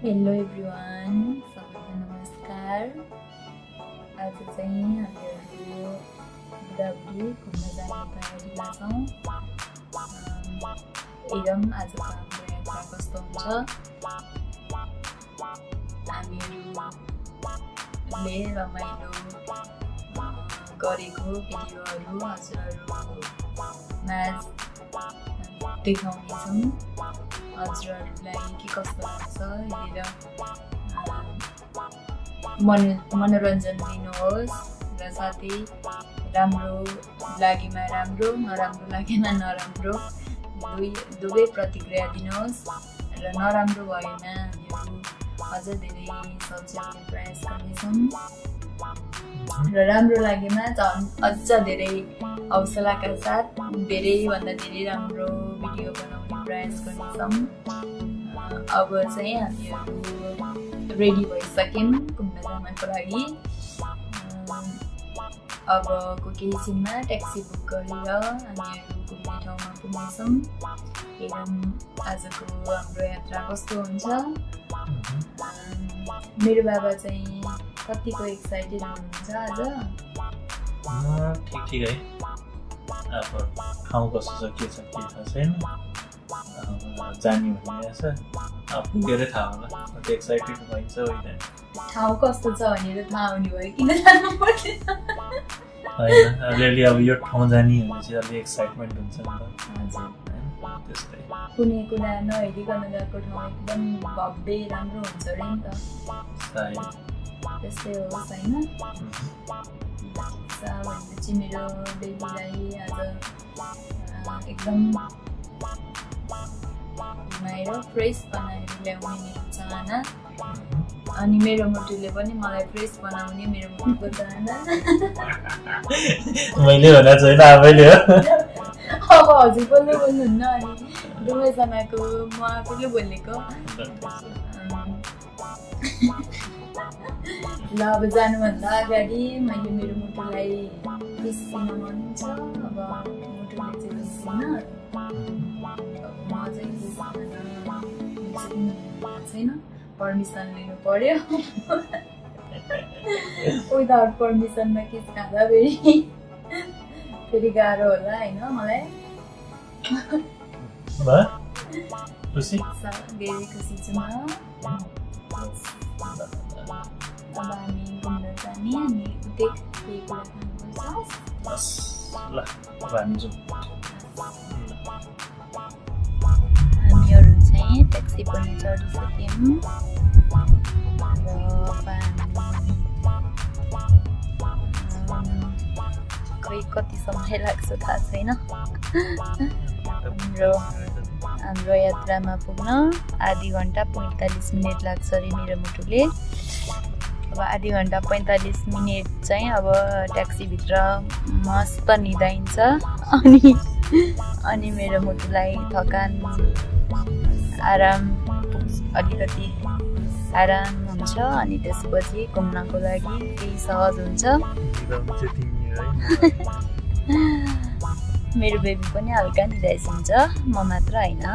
Hello everyone, सबैलाई नमस्कार। आज चाहिँ हामीहरू बुढाबुढी घुम्न जाने तयारीमा छौँ। हेरौँ आजको हाम्रो यात्रा कस्तो हुन्छ। हामीहरूले रमाइलो गरेको भिडियोहरू हजुरहरूमा देखाउनेछौँ। हजुरहरूलाई के कस्तो लाग्छ हेरेर मनोरञ्जन लिनुहोस् र साथै राम्रो लागेमा राम्रो, नराम्रो लागेमा नराम्रो दुवै प्रतिक्रिया दिनुहोस् र नराम्रो भएमा हामीहरू अझ धेरै सच्याउने प्रयास गर्नेछौँ र राम्रो लागेमा अझ धेरै हौसलाका साथ धेरैभन्दा धेरै राम्रो भिडियो बनाउने प्रयास गर्नेछौँ। अब चाहिँ हामीहरू रेडी भइसक्यौँ घुम्न जानको लागि। अबको केही छिनमा ट्याक्सी बुक गरेर हामीहरू घुम्ने ठाउँमा पुग्नेछौँ। हेरौँ आजको हाम्रो यात्रा कस्तो हुन्छ। मेरो बाबा चाहिँ कतिको एक्साइटेड हुनुहुन्छ आज? ठिक है। अब ठाउँ कस्तो छ के थाहा छैन। जाने भन्ने छ, पुगेर थाहा होला। कति एक्साइटेड भइन्छ होइन। ठाउँ कस्तो छ भनेर थाहा हुने भयो किन जानु पर्दैन होइन। अलिअलि अब यो ठाउँ जाने भनेपछि अलि एक्साइटमेन्ट हुन्छ नि त। हजुर, त्यस्तै कुनै कुरा नहेरिकन गएको ठाउँ एकदम भव्य राम्रो हुन्छ अरे नि त। सायद त्यस्तै होस् होइन। भनेपछि मेरो बेबीलाई आज एकदम घुमाएर फ्रेस बनाएर ल्याउने मेरो चाहना, अनि मेरो मुटुले पनि मलाई फ्रेस बनाउने मेरो मुटुको चाहना। मैले भनेको छैन, आफैले हो। अब हजुर कसले बोल्नुहुन्न, अनि दुवैजनाको म आफैले बोलेको। ल अब जानुभन्दा अगाडि मैले मेरो मुटुलाई बिस्किन मन छ। अब मुटुले चाहिँ बिस्किन, म चाहिँ छैन, पर्मिसन लिनु पर्यो। विदाउट पर्मिसनमा किस खाँदा फेरि गाह्रो होला होइन मलाई। धेरै खुसी छु म। अब हामी घुम्न जाने, अनि उतै केही कुरा खानुपर्छ। हामीहरू चाहिँ ट्याक्सी पनि चढिसक्यौँ र खै कति समय लाग्छ थाहा छैन। हाम्रो यात्रामा पुग्न आधी घन्टा 45 मिनट लाग्छ अरे मेरो मुटुले। अब आधी घन्टा 45 मिनट चाहिँ अब ट्याक्सीभित्र मस्त निदाइन्छ, अनि मेरो मुटुलाई थकान अलिकति आराम हुन्छ, अनि त्यसपछि घुम्नको लागि केही सहज हुन्छ। मेरो बेबी पनि हल्का निदाइसिन्छ, म मात्र होइन।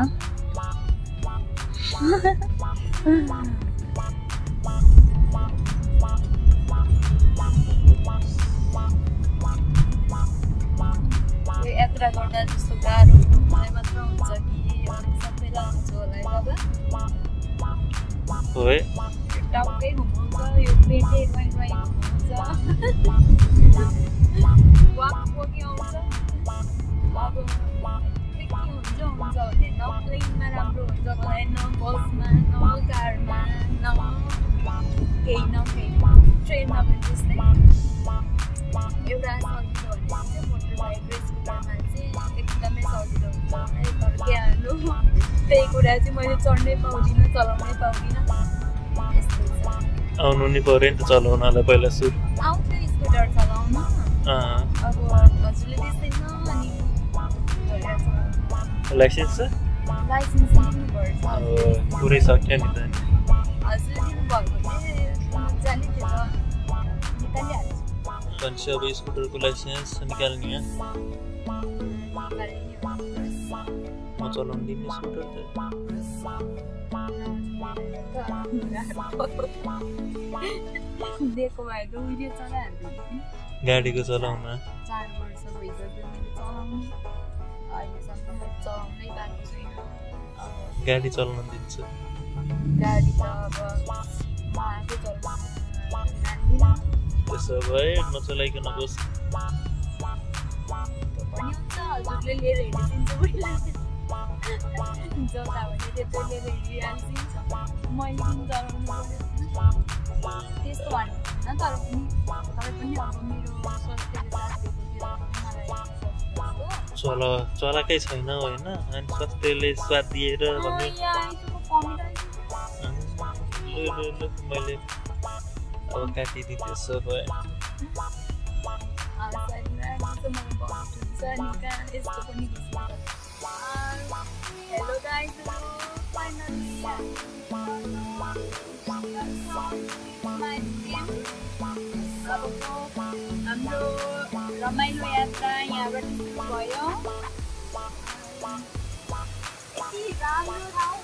यो यात्रा गर्दा जस्तो गाह्रो मलाई मात्र हुन्छ कि सबैलाई हुन्छ होला है बाबा? टाउकै घुमाउँछ, यो पेटै रुवाई घुमाउँछ, वाकी आउँछ। अब के हुन्छ भने न प्लेनमा राम्रो हुन्छ मलाई, न बसमा, न कारमा, न केही ट्रेनमा पनि त्यस्तै। एउटा सजिलो भने चाहिँ मोटरबाइक र स्कुटरमा चाहिँ एकदमै सजिलो हुन्छ है। तर के हाल्नु, त्यही कुरा चाहिँ मैले चढ्नै पाउँदिनँ, चलाउनै पाउँदिनँ। यस्तै छ। आउनु नि पर्यो नि त चलाउनलाई पहिला सुरु। आउँथ्यो स्कुटर चलाउन, अब हजुरले दिँदैन। अनि लाइसेन्स छ? लाइसेन्स लिनुपर्छ। पुरै सक्यो नि त। हजुरले दिनुभएको चाहिँ मजाले थियो त, निकालिहाल्छु। भनेपछि अब स्कुटरको लाइसेन्स निकाल्ने हो? म चलाउनु दिने स्कुटर त। दिएको भए त उहिले चलाइहाल्थ्यो नि गाडीको चलाउन 4 वर्ष भइसक्यो मैले चलाउनु अहिलेसम्म मैले चलाउनै पाएको छैन गाडी चलाउन दिन्छ गाडी त अब म आफै चलाउन जान्दिनँ त्यसो भए नचलाइकन बस पनि हुन्छ हजुरले लिएर हिँडिदिन्छ उहिले जता भने त्यतै लिएर हिँडिहाल्छ मैले पनि चलाउनु पर्यो त्यस्तो भन्नु तर पनि अब मेरो स्वास्थ्यले साथ दिएको थियो मलाई चलाकै छैन होइन अनि स्वास्थ्यले साथ दिएर भन्ने मैले अब काटिदिएँ त्यसो भए Hello guys, finally हाम्रो रमाइलो यात्रा यहाँबाट सुरु भयो यति राम्रो ठाउँ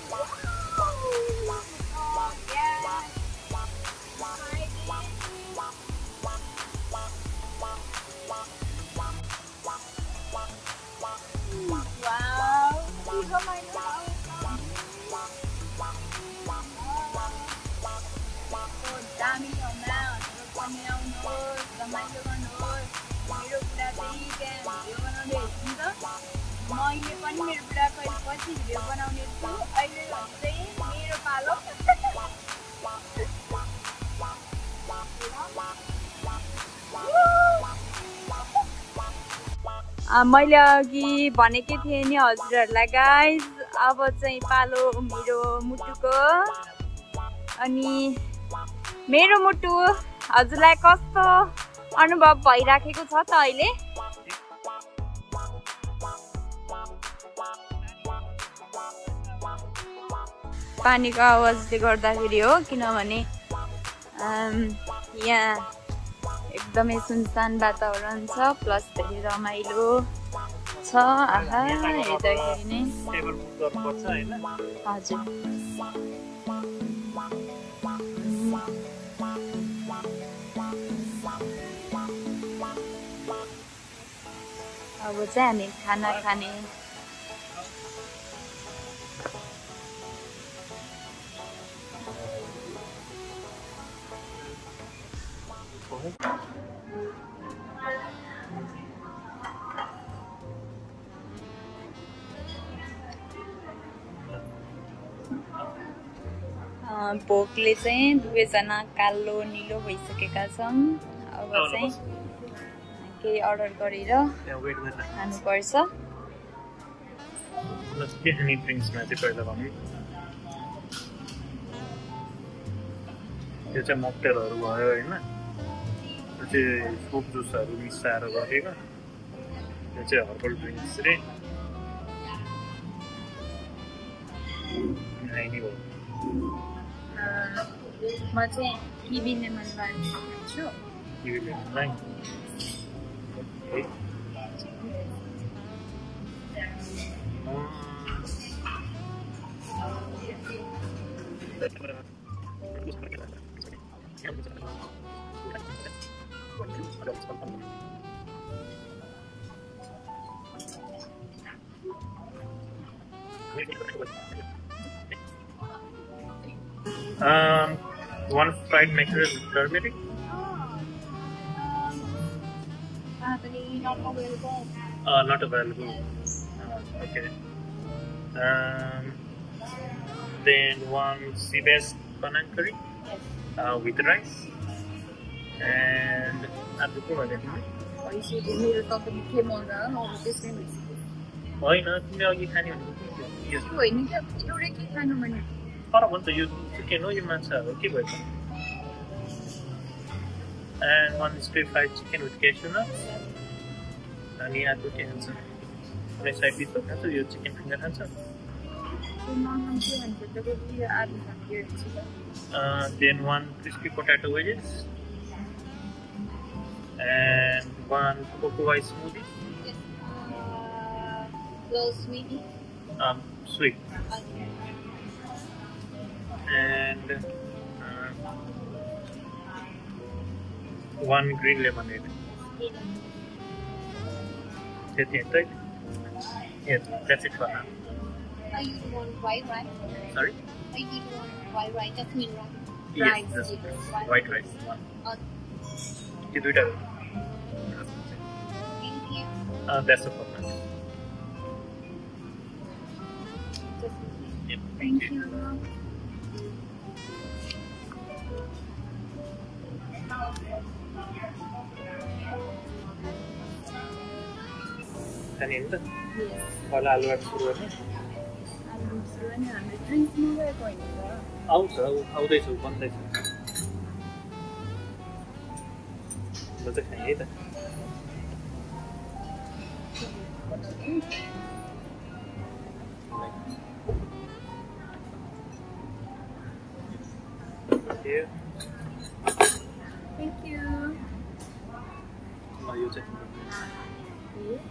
दामी ठाउँमा पनि आउनुहोस् रमाइलो गर्नुहोस् मेरो बुढा चाहिँ त्यहाँ भिडियो बनाउने हेर्नुहुन्छ मैले पनि मेरो बुढाको अहिले पछि भिडियो बनाउने छु अहिले चाहिँ मेरो पालो मैले अघि भनेकै थिएँ नि हजुरहरूलाई गाइज अब चाहिँ पालो मेरो मुटुको अनि मेरो मुटु हजुरलाई कस्तो अनुभव भइराखेको छ त अहिले पानीको आवाजले गर्दाखेरि हो किनभने यहाँ एकदमै सुनसान वातावरण छ प्लस धेरै रमाइलो छ आहा हेर्दाखेरि नै हजुर अब चाहिँ हामी खाना खाने भोकले चाहिँ दुवैजना कालो निलो भइसकेका छौँ अब चाहिँ केही अर्डर गरेर खानुपर्छ त्यो चाहिँ मकटेलहरू भयो होइन त्यो चाहिँ फ्रुट जुसहरू मिसाएर गरेको त्यो चाहिँ हर्बल ड्रिङ्क्स रे खाइने भयो म चाहिँ किवी लेमन लाइम खान्छु kiwi lemon Lime one fried mackerel with turmeric. Not available. Not available. Okay. Then one sea bass panang curry. Yes. With rice. And after that, मेरो तपाईले के मन हो त्यसमै हुन्छ होइन तिमीले अघि खाने भनेको होइन नि एउटै के खानु भने फरक हुन्छ यो चिकन हो यो माछा हो के भयो and one stir fried chicken with cashew nuts अनि आलु के खान्छ कुनै साइड डिसहरू खान्छ यो चिकन फिङ्गर खान्छ then one crispy potato wedges and one cocoa ice smoothie. Yes. Those sweetie. Sweet. Okay. and 1 green lemonade. That's it, right? Yes, that's it for now. You want white rice? Sorry? You want white rice, jasmine rice? Yes, that's white rice. You do it. Thank you. That's it for now. Yep, Thank you. And in the Yes. Hala alert सुरु गर्ने हाम्रो ड्रिङ्क्समा गएको होइन त आउँछ आउँदैछु बन्दैछु म चाहिँ खाएँ है त Thank you. यो चाहिँ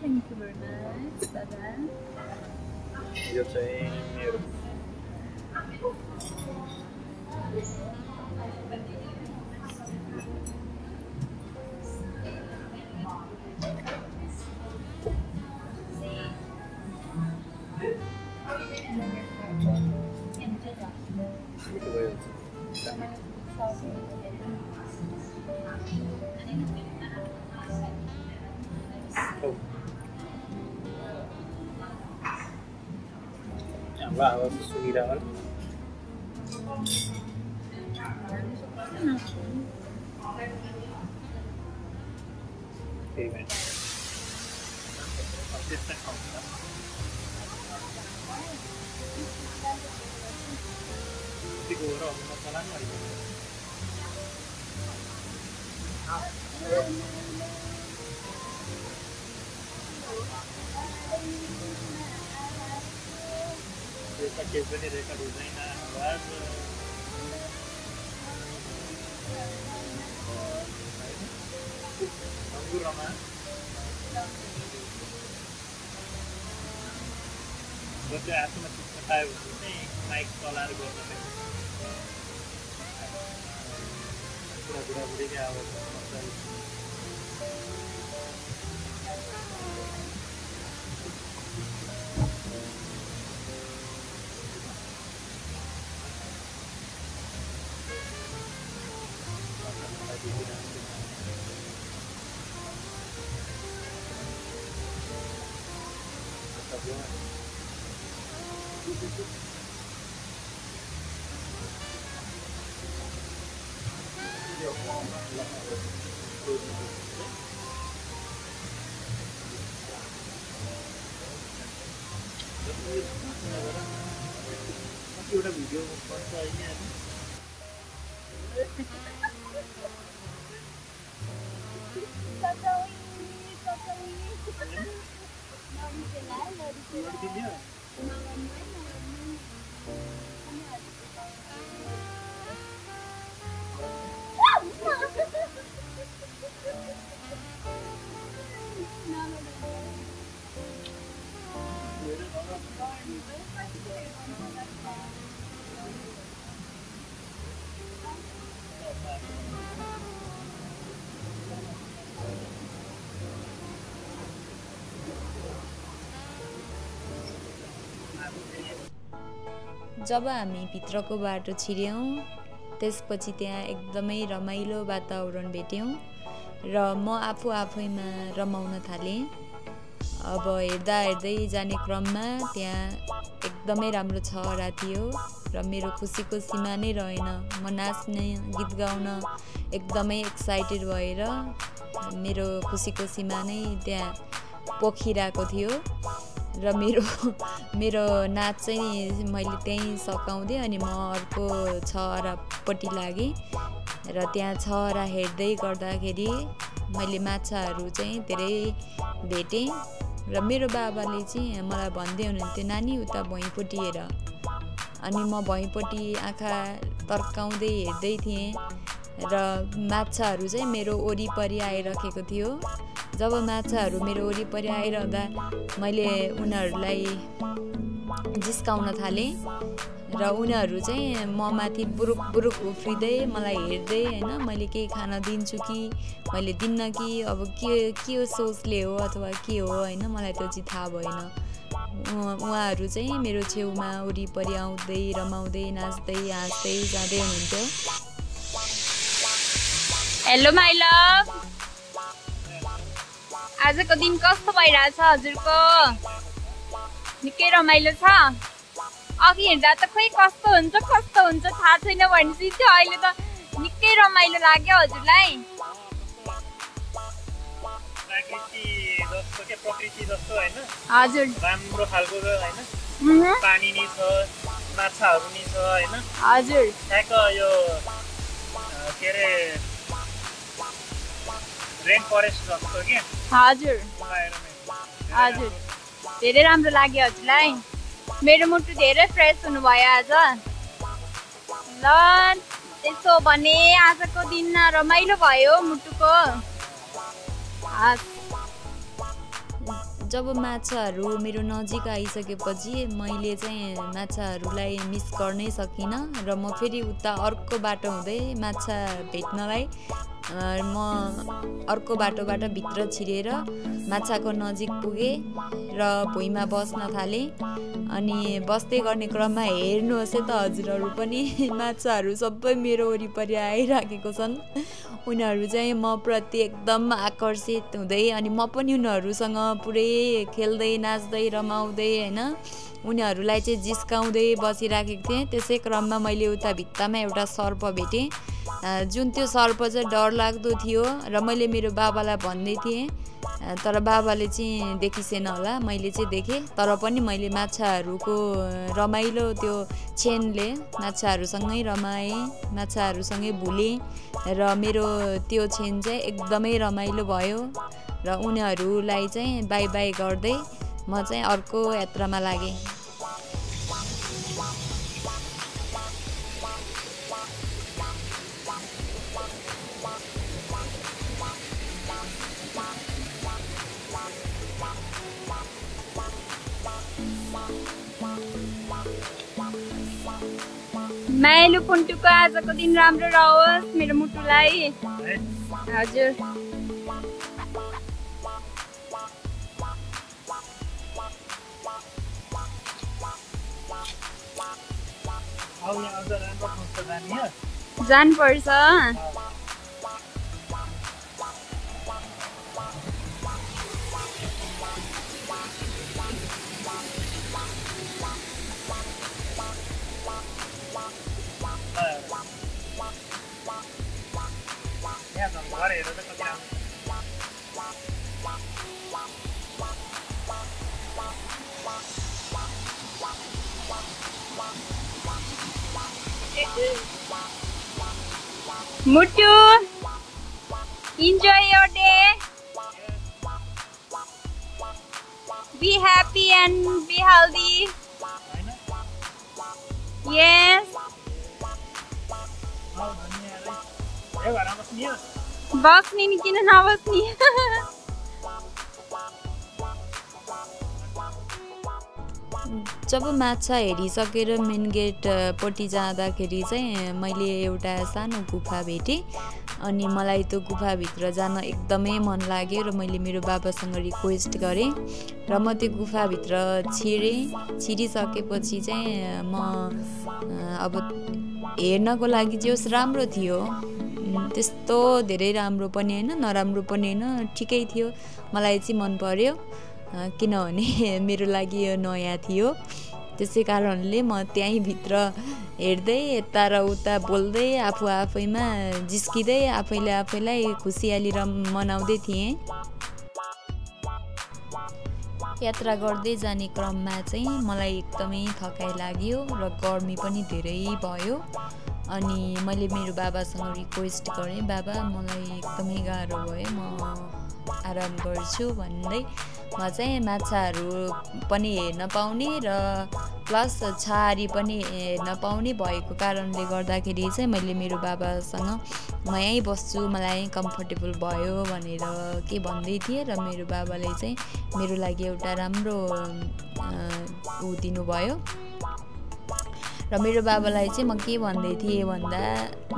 Thank you very much, Dada. यो चाहिँ मेरो हाम्रो आवाज सुनिरहेको होला त्यही भएर त्यस्तै खाउँछ त्यतिको र मसला पनि यसमा केही पनि रेकर्ड हुँदैन आवाज अङ्गुरमा जसले आफूमा चित्त पायो भने चाहिँ माइक चलाएर गर्न पुरा बुढाबुढीकै आवाज एउटा भिडियो पर्छ होइन जब हामी भित्रको बाटो छिर्यौं त्यसपछि त्यहाँ एकदमै रमाइलो वातावरण भेट्यौं र म आफैमा रमाउन थालेँ। अब हेर्दै जाने क्रममा त्यहाँ एकदमै राम्रो छहरा थियो र मेरो खुसीको सीमा नै रहेन। म नाच्ने गीत गाउन एकदमै एक्साइटेड भएर मेरो खुसीको सीमा नै त्यहाँ पोखिरहेको थियो र मेरो नाच चाहिँ मैले त्यहीँ सकाउँदै अनि म अर्को छहरापट्टि लागेँ र त्यहाँ छहरा हेर्दै गर्दाखेरि मैले माछाहरू चाहिँ धेरै भेटेँ र मेरो बाबाले चाहिँ मलाई भन्दै हुनुहुन्थ्यो नानी उता भुइँपट्टि हेर। अनि म भुइँपट्टि आँखा तर्काउँदै हेर्दै थिएँ र माछाहरू चाहिँ मेरो वरिपरि आइरहेको थियो। जब माछाहरू मेरो वरिपरि आइरहँदा मैले उनीहरूलाई जिस्काउन थालेँ र र उनीहरू चाहिँ म माथि बुरुक बुरुक उफ्रिँदै मलाई हेर्दै होइन मैले केही खान दिन्छु कि मैले दिन्न कि अब के सोचले हो अथवा के हो होइन मलाई त्यो चाहिँ थाहा भएन। उहाँहरू चाहिँ मेरो छेउमा वरिपरि आउँदै रमाउँदै नाच्दै हाँस्दै जाँदै हुनुहुन्थ्यो। हेलो माइ लभ, आजको दिन कस्तो भइरहेछ हजुरको? निकै रमाइलो छ? अघि हेर्दा त खोइ कस्तो हुन्छ थाहा छैन भनेपछि थियो, अहिले त निकै रमाइलो लाग्यो हजुरलाई? प्रकृति जस्तो हैन, हजुर राम्रो खालको हैन, पानी नि छ, माछाहरू नि छ हैन, हजुर ठ्याक्क यो के रे रेन फरेस्ट जस्तो के? हजुर हजुर धेरै राम्रो लाग्यो हजुरलाई? मेरो मुटु धेरै फ्रेस हुनुभयो आज। ल त्यसो भने आजको दिन रमाइलो भयो मुटुको। जब माछाहरू मेरो नजिक आइसकेपछि मैले चाहिँ माछाहरूलाई मिस गर्नै सकिनँ र म फेरि उता अर्को बाटो हुँदै माछा भेट्नलाई म अर्को बाटोबाट भित्र छिरेर माछाको नजिक पुगेँ र भुइँमा बस्न थालेँ। अनि बस्दै गर्ने क्रममा हेर्नुहोस् है त हजुरहरू पनि माछाहरू सबै मेरो वरिपरि आइराखेको छन्। उनीहरू चाहिँ म प्रति एकदम आकर्षित हुँदै अनि म पनि उनीहरूसँग पुरै खेल्दै नाच्दै रमाउँदै होइन उनीहरूलाई चाहिँ जिस्काउँदै बसिराखेको थिएँ। त्यसै क्रममा मैले उता भित्तामा एउटा सर्प भेटेँ, जुन त्यो सर्प चाहिँ डरलाग्दो थियो र मैले मेरो बाबालाई भन्दै थिएँ, तर बाबाले चाहिँ देखिसेन होला, मैले चाहिँ देखेँ। तर पनि मैले माछाहरूको रमाइलो त्यो छेनले माछाहरूसँगै रमाएँ, माछाहरूसँगै भुलेँ र मेरो त्यो छेन चाहिँ एकदमै रमाइलो भयो र उनीहरूलाई चाहिँ बाई बाई गर्दै म चाहिँ अर्को यात्रामा लागेँ। मायालु पुन्टुको आजको दिन राम्रो रहोस् मेरो मुटुलाई। हजुर जानुपर्छ। Muttu, enjoy your day. Be happy and be healthy. Yes. बस्ने नि किन नबस्ने? जब माछा हेरिसकेर मेन गेटपट्टि जाँदाखेरि चाहिँ मैले एउटा सानो गुफा भेटेँ अनि मलाई त्यो गुफाभित्र जान एकदमै मन लाग्यो र मैले मेरो बाबासँग रिक्वेस्ट गरेँ र म त्यो गुफाभित्र छिरिसकेपछि चाहिँ म अब हेर्नको लागि जे होस् राम्रो थियो, त्यस्तो धेरै राम्रो पनि होइन नराम्रो पनि होइन, ठिकै थियो। मलाई चाहिँ मन पर्यो किनभने मेरो लागि यो नयाँ थियो। त्यसै कारणले म त्यहीँ भित्र हेर्दै यता र उता बोल्दै आफू आफैमा जिस्किँदै आफैलाई खुसियाली मनाउँदै थिएँ। यात्रा गर्दै जाने क्रममा चाहिँ मलाई एकदमै थकाइ लाग्यो र गर्मी पनि धेरै भयो अनि मैले मेरो बाबासँग रिक्वेस्ट गरेँ, बाबा मलाई एकदमै गाह्रो भयो, म आराम गर्छु भन्दै म चाहिँ माछाहरू पनि हेर्न पाउने र प्लस छारी पनि हेर्न पाउने भएको कारणले गर्दाखेरि चाहिँ मैले मेरो बाबासँग म यहीँ बस्छु, मलाई कम्फर्टेबल भयो भनेर के भन्दै थिएँ र मेरो बाबाले चाहिँ मेरो लागि एउटा राम्रो दिनुभयो र मेरो बाबालाई चाहिँ म के भन्दै थिएँ भन्दा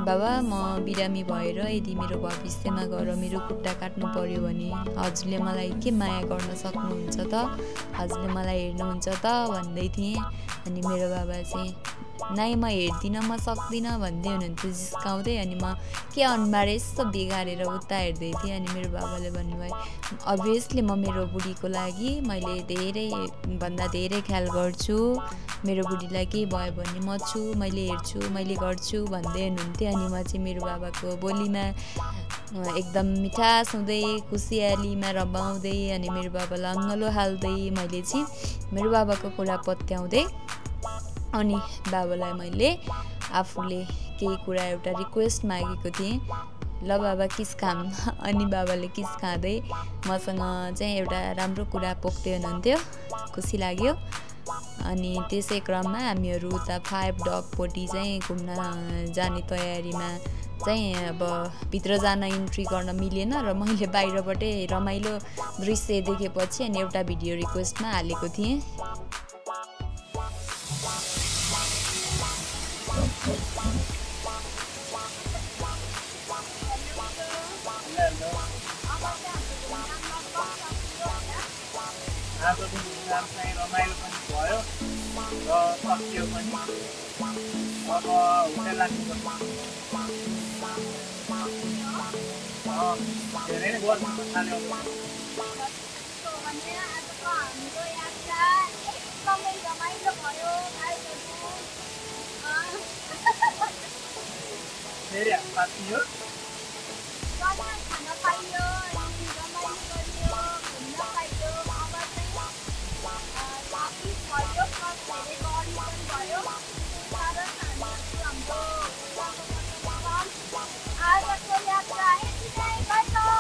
बाबा म बिरामी भएर यदि मेरो भविष्यमा गएर मेरो खुट्टा काट्नु पर्यो भने हजुरले मलाई के माया गर्न सक्नुहुन्छ त, हजुरले मलाई हेर्नुहुन्छ त भन्दै थिएँ। अनि मेरो बाबा चाहिँ नाइ म हेर्दिनँ, म सक्दिनँ भन्दै हुनुहुन्थ्यो जिस्काउँदै। अनि म के अनुहार यस्तो बिगारेर उता हेर्दै थिएँ। अनि मेरो बाबाले भन्नुभयो अभियसली म मेरो बुढीको लागि मैले धेरैभन्दा धेरै ख्याल गर्छु, मेरो बुढीलाई केही भयो भने म छु, मैले हेर्छु, मैले गर्छु भन्दै हुनुहुन्थ्यो। अनि म चाहिँ मेरो बाबाको बोलीमा एकदम मिठास हुँदै खुसियालीमा रमाउँदै अनि मेरो बाबालाई अङ्गलो हाल्दै मैले चाहिँ मेरो बाबाको कुरा पत्याउँदै अनि बाबालाई मैले आफूले केही कुरा एउटा रिक्वेस्ट मागेको थिएँ, ल बाबा किस खाम। अनि बाबाले किस खाँदै मसँग चाहिँ एउटा राम्रो कुरा पोख्दै हुनुहुन्थ्यो, खुसी लाग्यो। अनि त्यसै क्रममा हामीहरू उता 5 डगपोटी चाहिँ घुम्न जाने तयारीमा चाहिँ अब भित्र जान इन्ट्री गर्न मिलेन र मैले बाहिरबाटै रमाइलो दृश्य देखेपछि अनि एउटा भिडियो रिक्वेस्टमा हालेको थिएँ। आजको प्रोग्राम चाहिँ रमाइलो पनि भयो र सकियो पनि। अब होटेल लाग्नुपर्छ, धेरै नै गर्नु थाल्यो। फेरि पातियो खाना पाइयो, रमाइलो गरियो, घुम्न पाइयो, अब चाहिँ लापिस भयो, धेरै गरी पनि भयो। कारण हाम्रो आजको यात्रा यति नै। Bye bye.